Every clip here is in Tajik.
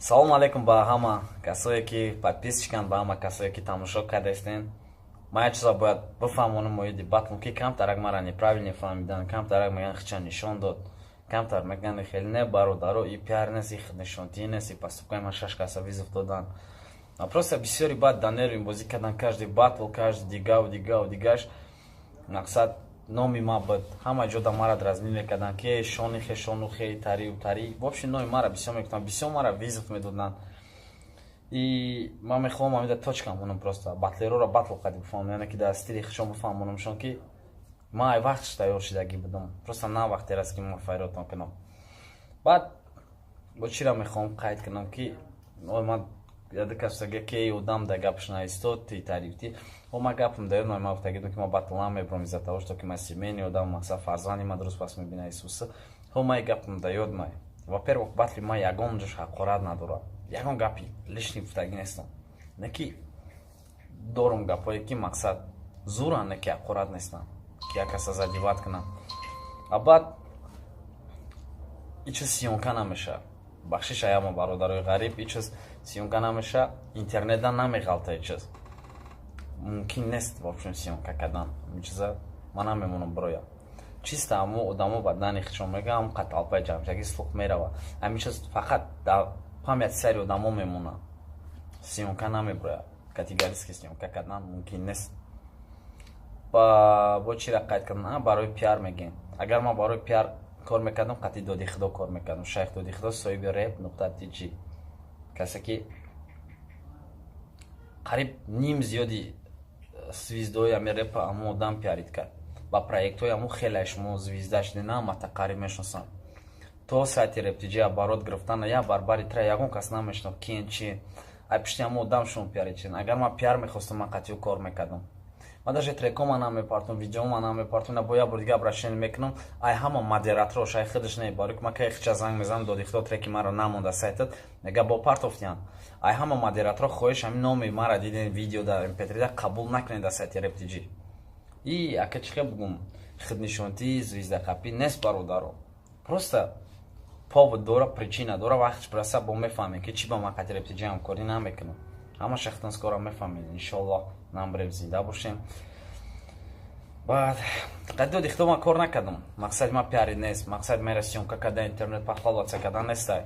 Салому алейкум ба ҳама касое, ки подписчиканд, ба ҳама касое, ки тамошо кардастен. Ман як чиза бояд бифаҳмонам оиди батл, ки камтарак мара неправильно фаҳмидан, камтарак мегӯян, хича нишон дод, камтар мегӯян. Хеле не, бародаро, и пиар нест, и нишонтӣ нест, и поступкаи ман шаш каса вызов додан. Просто бисёри баъд да нерви бозӣ кардан, каждый батл, каждый дигаву дигаву дигаш мақсад номи ма буд. Ҳама ҷода мара дразнить мекарданд, ки шонихе, шонухе, тарию тари. В общем, номи мара бисёр мекунанд, бисёр мара вызов медоданд. И ман мехоҳам ҳамида точка монам, просто батлерора батл қади бифаҳмам, яъне ки дар стили хишон бифаҳмонамшон, ки ман ай вақтш тайёр шидагӣ будам, просто на вақте раст, ки ман файротон кунам. Баъд бо чира мехоҳам қайд кунам, ки ман яда касага, ки одам да гапш наистод, ти тарифти о ма гапам да ёдам. Ма гуфтагидам, ки ма батл намебром из-за того, что ки ма семейный одам, мақсад, фарзанди ма дуруст пас мебина Исуса. Ҳо, ма гапам да ёд май. Во-первых, батли ма ягон ҷош ҳақорат надорад, ягон гапи лишний гуфтагӣ нестам, не ки дорум гапҳое, ки мақсад зуран, не ки ҳақорат нестам, ки як каса задевать кунам. А баъд и чиз съёмка намешавад, бахшиш аямо, бародарои ғариб, и чиз съёмка намеша, интернетда намеғалта, и чиз мумкин нест. В общем, съёмка кардан ин чиза ман намемонам бироям, чисто ҳамо одамо ба дани хичон мегӯям, ҳам қаталпаи ҷамшаги слух мерава. Ҳамин чиз фақат дар памяти сари одамо мемонад, съёмка намебирояд. Категорически съёмка кардан мумкин нест. Бо чира қайд кардан, барои пиар мегӯем. Агар ман барои пиар кор мекардам, қатъи Доди Худо кор мекардам. Шайх Доди Худо, соҳиби rep.tj, касе ки қариб ним зиёди звездои ами репа ҳамо одам пиарить кард, ба проектҳои ҳамо хеле шумо звезда шудена, ҳамата қариб мешиносам. То сайти rep.tj оборот гирифтана як барбари тра ягон кас намешинохт, киен чи ай пишти ҳамо одам шумо пиарить шуден. Агар ман пиар мехостам, ман қатъи кор мекардам. Ман даже трекома намепартом, видеома намепартом. На бо як бор дига обращение мекунам ай ҳама модераторош, ай худаш не, барои ки ман кай хича занг мезанам: «Доди Худо, треки маро намонда сайтат», мега: «Бо партофтиян». Ай ҳама модераторо хоҳиш: ҳамин номи мара диден видео дар mp3, қабул накунед дар сайти rep.tj. И ака, чӣ хел бугум, худнишонтӣ, звездақапӣ нест, бародаро, просто повод дора, причина дора. Вақтш бираса, бо мефаҳмем, ки чӣ ба ман қати rep.tj ҳамкорӣ намекунам. Ҳамаша худтон скоро мефаҳмед, иншоаллоҳ, намбрем, зинда бошем. Баъд қадиоди худо ман кор накардам. Мақсади ман пиари нест, мақсади мера съёмка карда, интернет похвалаться кардан нестай,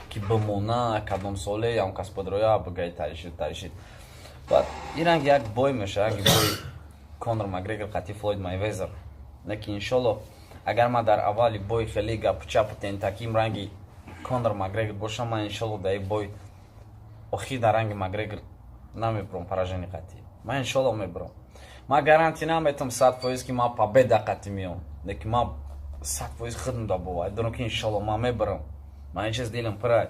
ки бимона кадом соле ям кас подроя бигай таришид, таришид. Баъд ин ранг як бой меша, ранги бои Конор Макгрегор қати Флойд Майвезер. Лекин, иншолло, агар ман дар аввали бой хеле гапу чапу тентаким ранги Конор Макгрегор бошам, ман, иншолло, дар бой охир дар ранги Макгрегор намебурам поражение қатӣ. Ман, иншолло, мебурам. Ман гарантия наметам 100%, ки ман победа қатӣ меом, лекин ман 100% худам да бовар дорам, ки, иншолло, ман мебарам. Ман ин чиз дилам пурай.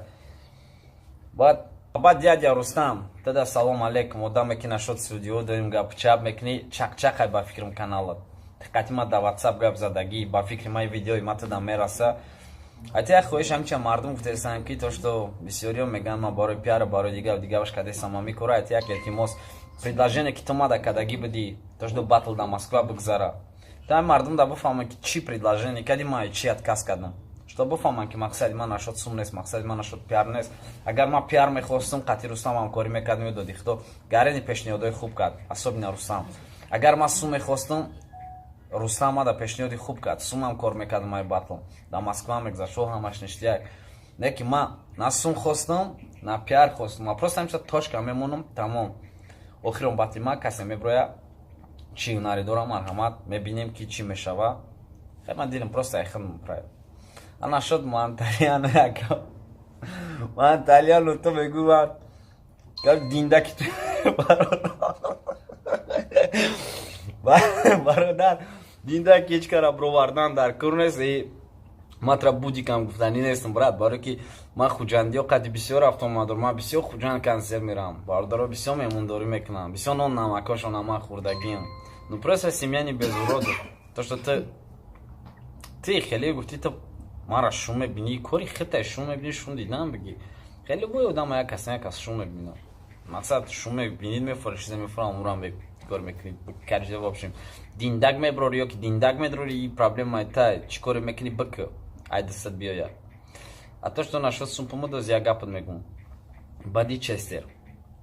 Баъд дядя Рустам, тада салом алейкум. Одаме ки нашод студио дорим, гапу чап мекунӣ, чақчақай, ба фикрам, каналат диққати ма дар Ватсап гап задагӣ, ба фикри ман видеои ма тада мераса. Ҳатто як хоҳиш: ҳамча мардум гуфтаистанд, ки то что бисёриҳо мегӯянд, ман барои пиара, барои дигар дигаваш кардастам, ман мекора. Ҳатто як илтимос: предложение, ки ту мада кардагӣ будӣ, то что батл дар Москва бигзара, та мардум да бифаҳманд, ки чӣ предложение кардӣ, ман чӣ отказ кардам, что бифаҳманд, ки мақсади ман нашод сум нест, мақсади ман нашод пиар нест. Агар ман пиар мехостам, қатъи Рустам ҳамкорӣ мекардам ё Доди Худо гарени пешниҳодҳои хуб кард, особенно Рустам. Агар ман сум мехостам, Рустам мада пешниҳоди хуб кард, сумам кор мекардам, ай батл дар Москва мегузашт, ҳамаш ништяк. Не ки ман на сум хостам, на пиар хостам, ман просто ҳамча точка мемонам, тамом. Охирон батли ман касе меброя, чӣ ҳунаре дорам, марҳамат, мебинем, ки чӣ мешава. Хай, ман дилам просто айхм прай ана шуд. Ман яка, ман италиану ту мегӯ, ман диндаки ту, бародар, диндаки ҳеҷ кара бировардан дар кор нест. Ман тра будикам гуфтанӣ нестам, брат, барое ки ман хуҷандиё қади бисёр рафтомадор, ман бисёр Хуҷанд консерт мерам, бародаро бисёр меҳмондорӣ мекунам, бисёр нон намакошона ман хӯрдагиам. Ну просто семья не без уродов. То что ты хеле гуфтӣ, ту мара шум мебинӣ, кори хитай шум мебинӣ, шум дидан бигӣ. Хеле бой одам як кас, як кас шум мебинам, мақсад шум мебинид, мефорӣ, чизе мефорам, урам кор мекунӣ карҷа. В общем, диндак меброрӣ ё ки диндак медрорӣ, проблема та чӣ коре мекунӣ, бик ай дастат биёяд. А то, что нашод сумпумудоз, як гапат мегум. Бади Честер.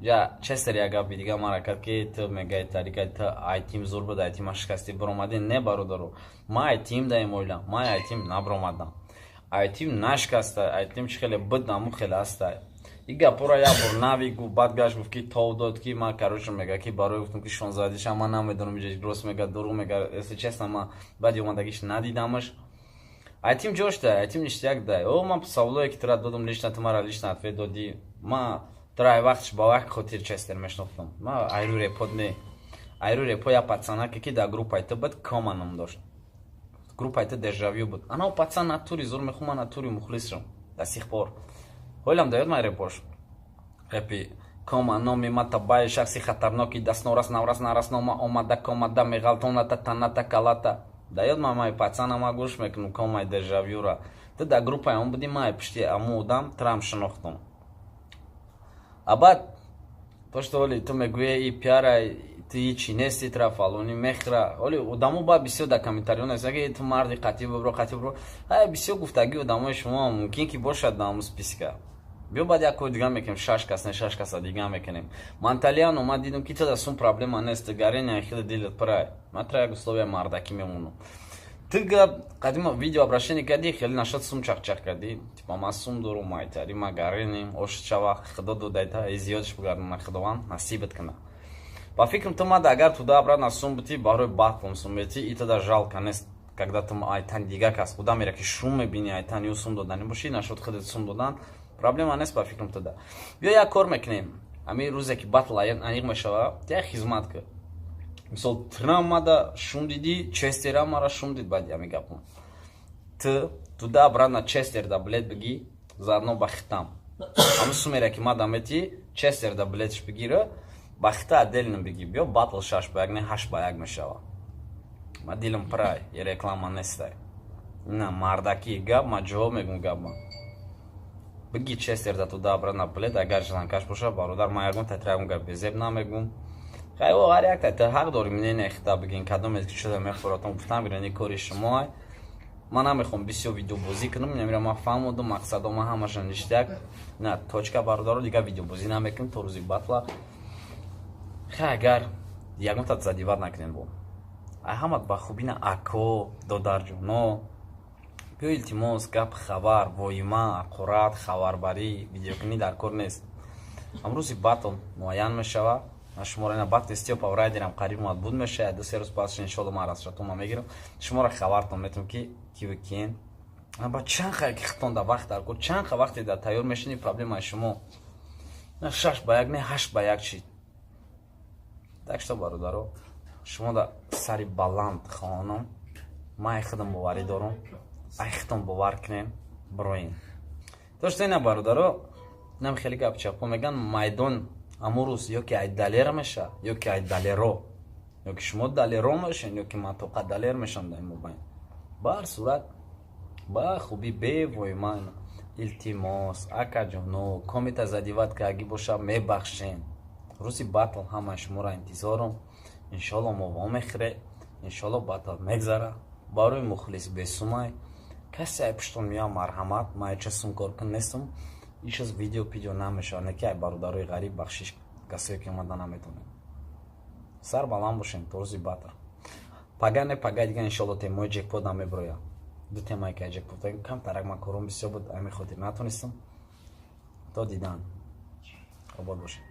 Я Честер як гапи дига мара кард, ки ту мегай тарика, ту айтим зур буд, айтима шикасти биромадӣ. Не, бародару, ма айтим даем ойла, ма айтим набиромадам, айтим нашикаста, айтим чи хеле буд, наму хеле аста. И гапора як бор нави гуфт, баъд гашт, гуфт, ки тов дод, ки ма, короче, мега, ки барои гуфтам, ки шонздаҳдиша. Ман намедонам, иҷа рост мега, дурӯғ мега. Если честно, ма баъди омадагиш надидамаш. Айтим ҷош дай, айтим ништяк дай. О, ман саволое, ки тура додам лично, ту мара лично ответ додӣ. Ма тура ай вақтш ба вақт хотир Честер мешнохтам. Ма айру репод не, айру репо. Я пацанаке, ки дар группаи ту буд, Кома ном дошт, группаи ту Дежавю буд. Ана пацан натури зур мехум, ман натури мухлисшам до сих пор. Ҳолам даёд ман репош, репи Кома номи ма табаи шахси хатарноки дастнорас наврас нарас нома омада комада меғалтоната таната калата даёд. Ма май пацана ма гӯш мекунам, Комаи Дежавюра. Ту дар группаи он будӣ, ма пишти аму одам трам шинохтам. А баъд то, что оли ту мегӯе, и пиара ту ҳичи нести, тра фалони мехра. Оли одамо баъд бисёр дар комментариҳо нависанд, ки ту марди қатъӣ бибро, қатъӣ бибро. Ай бисёр гуфтагии одамои шумо мумкин ки бошад дар ҳамун списка. Биё, баъд як кори дига мекунем, шаш кас не, шаш каса дига мекунем. Манталиано, ман дидам, ки ту да сум проблема нест, гарени хеле дилат пирай. Ман тра як условия мардакӣ мемонам. Ту гап қадима видео обращение кардӣ, хеле нашад сум чақчақ кардӣ, типа ман сум дорум, майтари ма гарени ош чава худо додайта, зиёдш бигардона, худованд насибат кана. Ба фикрам, ту мада агар туда обратно сум бутӣ, барои батлом сум бетӣ, и тада жалко нест, когда ту айтани дига кас худа мера, ки шум мебини, айтани ӯ сум додани бошӣ, нашуд худат сум додан проблема нест, ба фикрам, туда. Биё, як кор мекунем. Ҳамин рӯзе, ки батл аниқ мешава, як хизмат кар. Мисол, трам мада шум дидӣ, Честера мара шум дид. Баъди ҳамин гапом ту туда обратно Честер да билет бигӣ, заодно ба хитам ҳамин сумере, ки мада метӣ, Честер да билетш бигира, ба хита отдельно бигӣ. Биё, батл 6 ба 1 не, 8 ба 1 мешава. Ма дилам пирай, реклама нестай, на мардаки гап, ма ҷавоб мегум гапма. Бигӣ Честер да туда обратно билет, агар желанкаш боша. Бародар, ман ягон татра ягон гап безеб намегум. Хайво, ҳар як та ҳақ дорӣ мнение хита бигин, кадоме ки шуда мехӯратон, гуфтам бирани, кори шумоай. Ман намехоҳам бисёр видеобозӣ кунам, намира ман фаҳмодам мақсадо, ман ҳамаша ништяк на точка. Бародаро, дигар видеобозӣ намекунем то рӯзи батла. Хай, агар ягон та задевать накунем, бо ай ҳамат ба хубӣ на, ако додарҷоно, биё, илтимос, гап, хабар, воима, ақурат, хабарбарӣ, видеокунӣ дар кор нест. Амрӯзи батл муайян мешава. Шуморо ина батл Стёпа Райдерам қариб омад буд меша, 2-3 рӯз пас, иншолло, ман расшатома мегирам, шуморо хабартон метавам, ки киву киен. Ба чанд ха ки хитон да вақт дар кор, чанд ха вақте да тайёр мешини, проблемаи шумо на 6 ба 1 не, 8 ба 1 шид. Так что, бародаро, шумо да сари баланд хонам, ман ай худам боварӣ дорам, ай хитон бовар кунем, бироин. То что ина, бародаро, нам хеле гап чапо меган, майдон амун рӯз ё ки ай Далер меша, ё ки ай Далеро, ё ки шумо Далеро мешен, ё ки ман тоқа Далер мешам дар ин мобайн. Ба ҳар сурат, ба хубӣ, бевоима, илтимос, акаҷоно, комита задевать кардагӣ боша, мебахшен. Рӯзи батл ҳамаи шуморо интизорам. Иншолло, мо вомехӯре, иншолло, батл мегзара. Барои мухлис бесумай, касе ай пуштон меоям, марҳамат. Ман ҳеча сумкоркун нестам, ишаз видео пидео намешавад, не ки ай бародарои ғариб бахшиш, касое ки омада наметонем. Сар баланд бошем то рӯзи батл. Пага не, пага дига, иншолло, темаи ҷекпот намеброя. Ду темае ки ай ҷекпот камтарак, ман кором бисёр буд, ами хотир натонистам. То дидан, обод бошед.